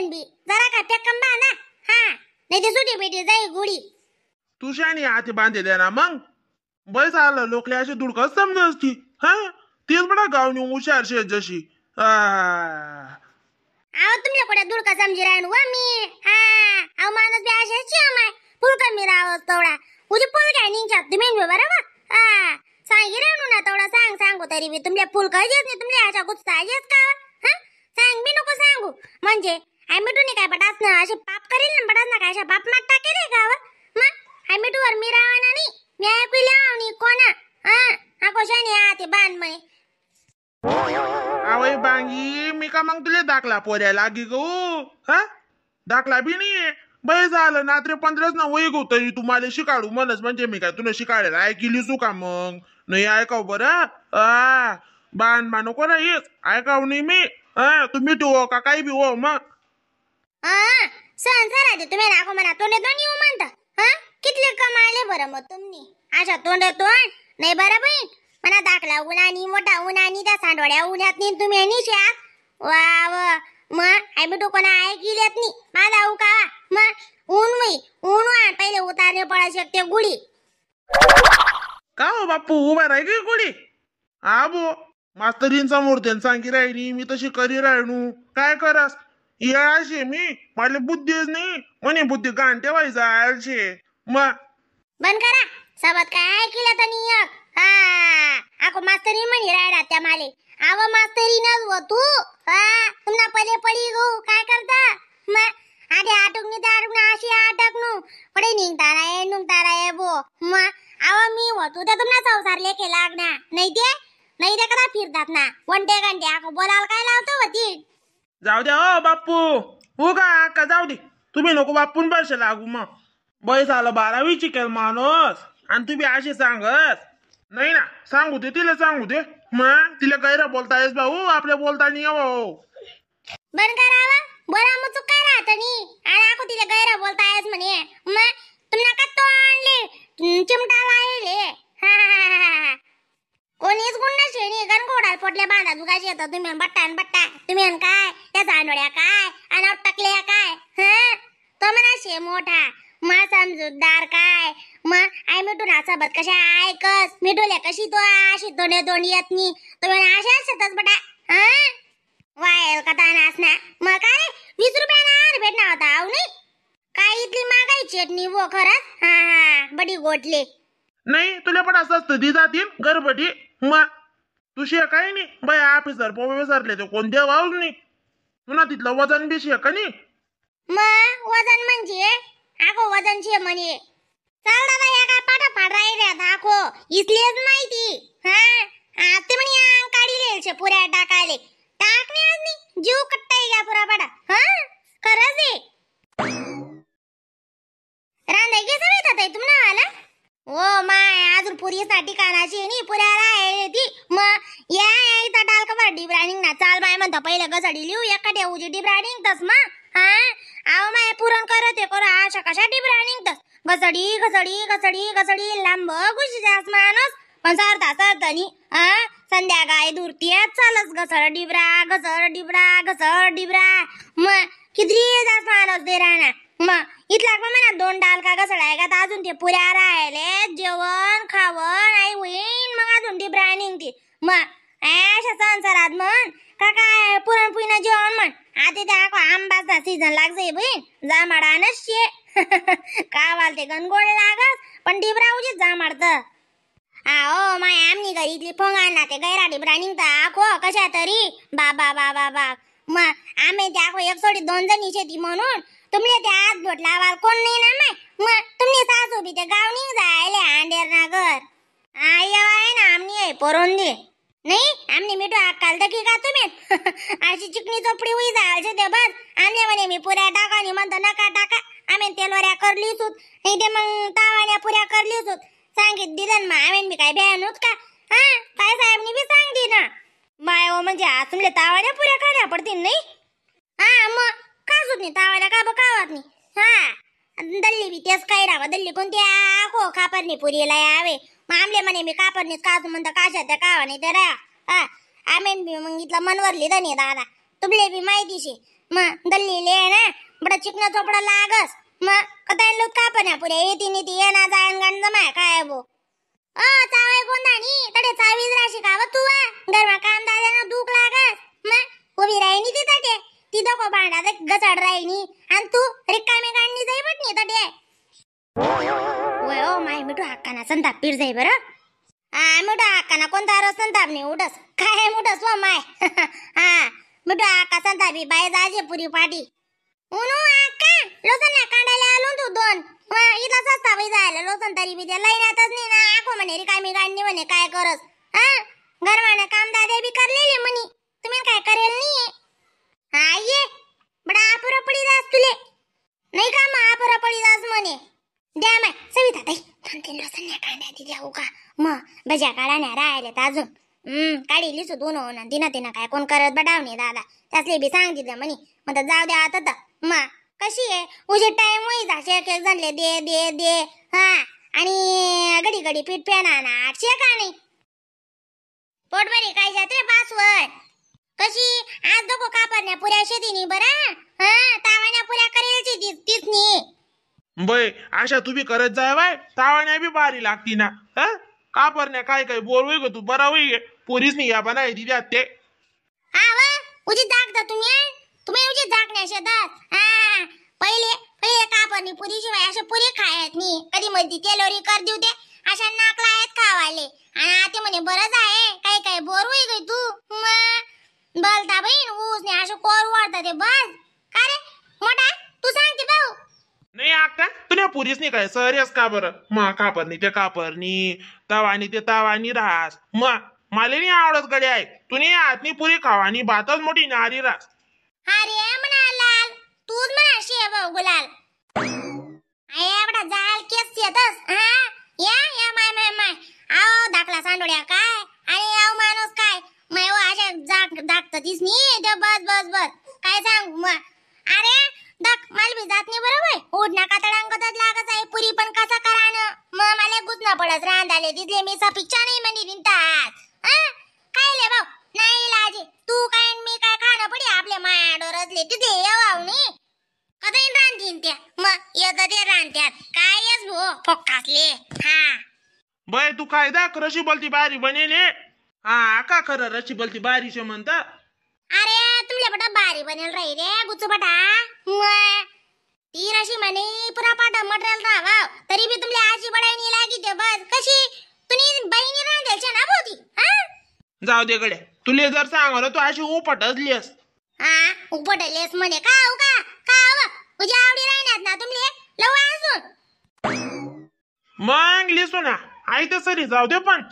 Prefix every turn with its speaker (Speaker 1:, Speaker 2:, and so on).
Speaker 1: तुम्ही बी जरा का पेकम बांधा. हा नाही ते सुटी पेटी जाई गुडी.
Speaker 2: तुझ्याने हाती बांधे द्या ना मग बस आलं लोकले अशी दुडकच समजस ती. हा तीच बडा गावनी हुशार शे जशी.
Speaker 1: अहो तुमच्या कोड्या दुडका समजी राहीन व मी. हा अहो माणूस बी अशाच माय फुल कमी राहावं तेवढा उजी फुल काय निघात तुम्ही बरोबर. हा सांगी रे ना तेवढा सांग सांगू तरी बी तुमच्या फुल कळजेच नाही तुमच्या अशा गुस्सा येत का. हा सांग बी नको सांगू म्हणजे आय मिठूनी काय बटास ना असे पाप करेल ना बटास ना काय अशा बाप मात टाकेल का व? मग आय मिठूवर मी रावणार नाही मी ऐकू लावणी कोणा. हा हा कोशाने हा ते बांध म्हणे.
Speaker 2: आवय बांगी मी का मग तुला दाखला पोऱ्या लागी गो. हा दाखला बी नाही बय झालं नात्रे पंधराच ना वय गो तरी तुम्हाला शिकाडू म्हणच म्हणजे मी काय तुला शिकाडायला ऐकिली चू का मग नाही ऐकाव बरं. आ बांध मा नको ना हेच ऐकाव नाही मी. हा तुम्ही ठेवो का काही बी हो मग.
Speaker 1: सण सर तुम्ही नाको म्हणा तोंडे तोंड येऊ म्हणता. हा कितले कमाले बरं मग तुम्ही अशा तोंड तोंड नाही बरं बहीण म्हणा दाखला उन्हानी मोठा उन्हानी त्या सांडवड्या उन्हात नाही तुम्ही निशा वा व मग आई मिठू कोणा ऐकिल्यात नाही माझा उका मग ऊन वई ऊन वाण पहिले उतारणे पडा शकते गुढी.
Speaker 2: का हो बाप्पू उभा राही की गुढी? हा बो मास्तरींचा समोर सांगी राहिली मी तशी करी राहिनू काय करस येळाशे मी मला बुद्धीच नाही म्हणे बुद्धी गाण ठेवायचा आळशे मग
Speaker 1: बंद करा सबत काय ऐकिलं तर नाही. हा आको मास्तरी म्हणी राहिला त्या माले आव मास्तरी न हो तू. हा तुमना पहिले पडी गो काय करता मग आधी आटकणी त्या आटकणं अशी आटकणू पडे निघता राय नुंगता राय बो मग आव मी होतो त्या तुमना संसार लेखे लागणार नाही ते नाही ते कदा फिरतात ना वंटे घंटे आको बोलायला काय लावतो होती.
Speaker 2: जाऊ द्या हो बाप्पू हो का का जाऊ दे तुम्ही नको बाप्पून बरशे लागू मग बस आलं बारावी शिकेल माणूस आणि तुम्ही असे सांगत नाही ना सांगू दे तिला सांगू दे मग तिला गैर बोलता येस भाऊ आपल्या बोलता नाही भाऊ.
Speaker 1: बंद करावा बोला मग चुक काय राहत नी आणि आको तिला गैर बोलता येस म्हणे मग तुम्ही का तोंडले चिमटा लायले. हा कोणीच गुण नशे नी गणगोडाल पोटल्या बांधा दुगाची येतात तुम्ही बट्टा आणि बट्टा तुम्ही काय त्या सांडोड्या काय आणि टकल्या काय. हा तो म्हणा शे मोठा मा समजूतदार काय मग आई मिठून सोबत कशा ऐकस मिठूल्या कशी तो अशी तोंडे तोंड येत नी तो म्हणे अशा असतच बटा. हा वायल कथा नास ना मग काय 20 रुपयाना आर भेटणार होता आव नाही काय इथली मागाई चटणी वो खरंच. हा हा बडी गोटले
Speaker 2: नाही तुला पण असं असतं ती जातील गरबटी मग तुशी काही नाही बाय ऑफिसर प्रोफेसरले ते कोणत्या वाहून नाही तुला तिथलं वजन बी शे का नाही
Speaker 1: मग वजन म्हणजे आखो वजन शे म्हणे चाल दादा या काय पाठा फाड राहिले आखो इसलीच माहिती. हा ते म्हणे काढी शे पुऱ्या टाकायले टाकणे आज नाही जीव कट्टाई घ्या पुरा पाडा. हा खरंच आहे रांधाय घे सगळे तुम्हाला आला ओ my अजून पुरीसाठी कानाची नाही पुऱ्या राहिले ती मग या इथं डाल का बरं डिब्रा निघ ना चाल माय म्हणता पहिले घसडी लिहू एखाद्या उजी डिब्रा निघतस मग. हा आव माय पुरण करत करू अशा कशा डिब्रा निघतस घसडी घसडी घसडी घसडी लांब घुशी जास माणूस पण सरता सरता नी. हा संध्याकाळी दुरतीच चालस घसड डिब्रा घसड डिब्रा घसड डिब्रा मग किती जास माणूस दे राहणार मग इथला पण म्हणा दोन डाल का घसडाय का अजून ते पुऱ्या राहिले जेवण खावण आई होईन मग अजून डिब्रा निघते मग अशा संसारात म्हण का काय पुरणपोळीनं जेवण म्हण. आता त्या आंबाचा सीझन लागजय बहीण जामाडा नसशे का वालते गणगोळ लागत पण डिब्रा उजीच जामाडत. आओ माय आमनी घरी इथली फोंगा ते गैरा डिब्रा निघता आखो कशा तरी बाबा बाबा बा मग आम्ही त्या आखो एक सोडी दोन जणी शेती म्हणून तुमले ते हात बोट लावाल कोण नाही ना माय मग तुमने सासू बी ते गाव निघ जायले आंडेर नागर आई आहे ना आमनी आहे पोरून दे नाही आमनी मिठू अक्काल तर की का तुम्ही अशी चिकनी चोपडी होई जायचे ते बस आमले म्हणे मी पुऱ्या टाका आणि म्हणतो नका टाका आम्ही तेलवऱ्या करली सूत नाही ते मग तावाण्या पुऱ्या करली सूत सांगित दिलं मग आम्ही मी काय भ्यानूच का. हा काय साहेबनी बी सांगती ना माय ओ म्हणजे आज तुमले तावाण्या पुऱ्या खाण्या पडतील नाही. हा मग का नाही तावाण्या का बकावत नाही. हा दल्ली बी तेच काय राहा दल्ली कोणती आखो खापरणी पुरीला यावे मग आमले म्हणे मी कापरणीच काजू म्हणतो काशा त्या कावा नाही तर हा आमेन बी मग इथलं मनवरली धनी दादा तुमले बी माहितीशी. मग दल्लीले ना बडा चिकन चोपडा लागस. मग कताय लोक का पण पुऱ्या येती नी ती येना जायन गाण जमाय काय बो. अ चावय कोणता तडे चावीज राशी का तू घरमा काम दादा दुख लागस. मग उभी राहिनी ती तटे ती दको भांडा गचाड राहिनी आणि तू रिकामी गाणनी जाई बटनी तटे. वय ओ my मिठू हक्काना संताप पीर जाई बरं. हा मिठू हक्काना कोणता रस संताप नाही उठस काय मुठस व माय. हा मिठू हक्का संतापी बाय जाजे पुरी पाटी उनु अक्का लोसन ना कांडायला आलो तू दोन इथला सस्ता बाई जायला लोसन तरी बी त्या लाईनातच नाही ना आखो म्हणे रिकामी गाडणी म्हणे काय करस. हा घरमानं काम दादे बी करलेले म्हणी तुम्ही काय करेल नाही. हा ये बडा आपुरा पडी जास तुले नाही का मग आपुरा पडी जास म्हणे. द्या माय सविता ताई दोन तीन लोसन ना कांड्या ती द्या का मग भज्या काढा ना राहिले अजून. काढी लिसू दोन हो ना तिना तिना काय कोण करत बडावणे दादा त्यासले बी सांगितलं म्हणे मग जाऊ द्या आता तर. मग कशी आहे उजे टाइम होई जाशे एक एक जणले दे दे दे. हा आणि घडी घडी पीठ प्याना ना आठशे का नाही पोटभरी काय जात रे पासवर कशी आज नको कापरण्या पुऱ्या शेतीनी बरं. हा तावाण्या पुऱ्या करेल तीच नी
Speaker 2: बै अशा तू बी करत जाय बाय तावाण्या बी भारी लागती ना. हा कापरण्या काय काय बोर होई ग तू बरा होई पोरीस नाही या बनाय ती द्या ते.
Speaker 1: हा व उजी दाखता तुम्ही तुम्ही उजी दाखण्या शेतात. हा पहिले पहिले कापरणी पुरी शिवाय अशा पुरी खायत नी कधी मध्ये तेलोरी कर देऊ दे अशा नाकला आहेत खावाले. आणि आता म्हणे बरंच आहे काय काय बोर होई गई तू मग बोलता बहीण ऊस नाही अशा कोर वाढता ते बस का रे मोठा तू सांगते भाऊ.
Speaker 2: नाही अक्का तुला पुरीस नाही काय सरियस का बरं मग कापरणी ते कापरणी तवानी ते तवानी रास मग मला नाही आवडत गडे आहे तुम्ही हातनी पुरी खावानी भातच मोठी नारी रास.
Speaker 1: अरे म्हणा लाल तूच म्हणा शे भाऊ गुलाल एवढा जाल केस येतस. हा या या माय माय माय आओ दाखला सांडोड्या काय आणि आओ माणूस काय माय ओ अशा जाग दाखत तीच नी ते बस बस बस काय सांगू मग. अरे दाख मला बी जात नाही बरोबर उठ ना कातडांगतच लागत आहे पुरी पण कसा करानं मग मला गुजना पडत रांधाले तिथले मी सपिच्छा नाही म्हणी दिनतात. हा काय ले भाऊ नाही लाजे तू काय मी काय खाणं पडी आपल्या माया डोरसले तिथे येवाव नी कधी रांधीन त्या मग येत ते रांधत्यात काय येस भो फोकासले. हा
Speaker 2: बै तू काय दाख रशी बोलती बारी बनेले. हा का खरं रशी बोलती बारीशे म्हणता.
Speaker 1: अरे तुमल्या बटा बारी बनेल राही रे गुच्च बटा मग ती रशी म्हणे पुरा पाटा मटेरियल राहावा तरी बी तुमल्या आजी बडाईनी लागी ते बस कशी तुम्ही बहिणी रांधेलच्या ना भोवती. हा
Speaker 2: जाऊ दे गड्या तुले जर सांगलं तू अशी उपटजलीस.
Speaker 1: हा उपटलेस म्हणे का हो का का हो तुझ्या आवडी राहणार ना तुमले लव अजून
Speaker 2: मग लिसू ना आई तर सरी जाऊ दे पण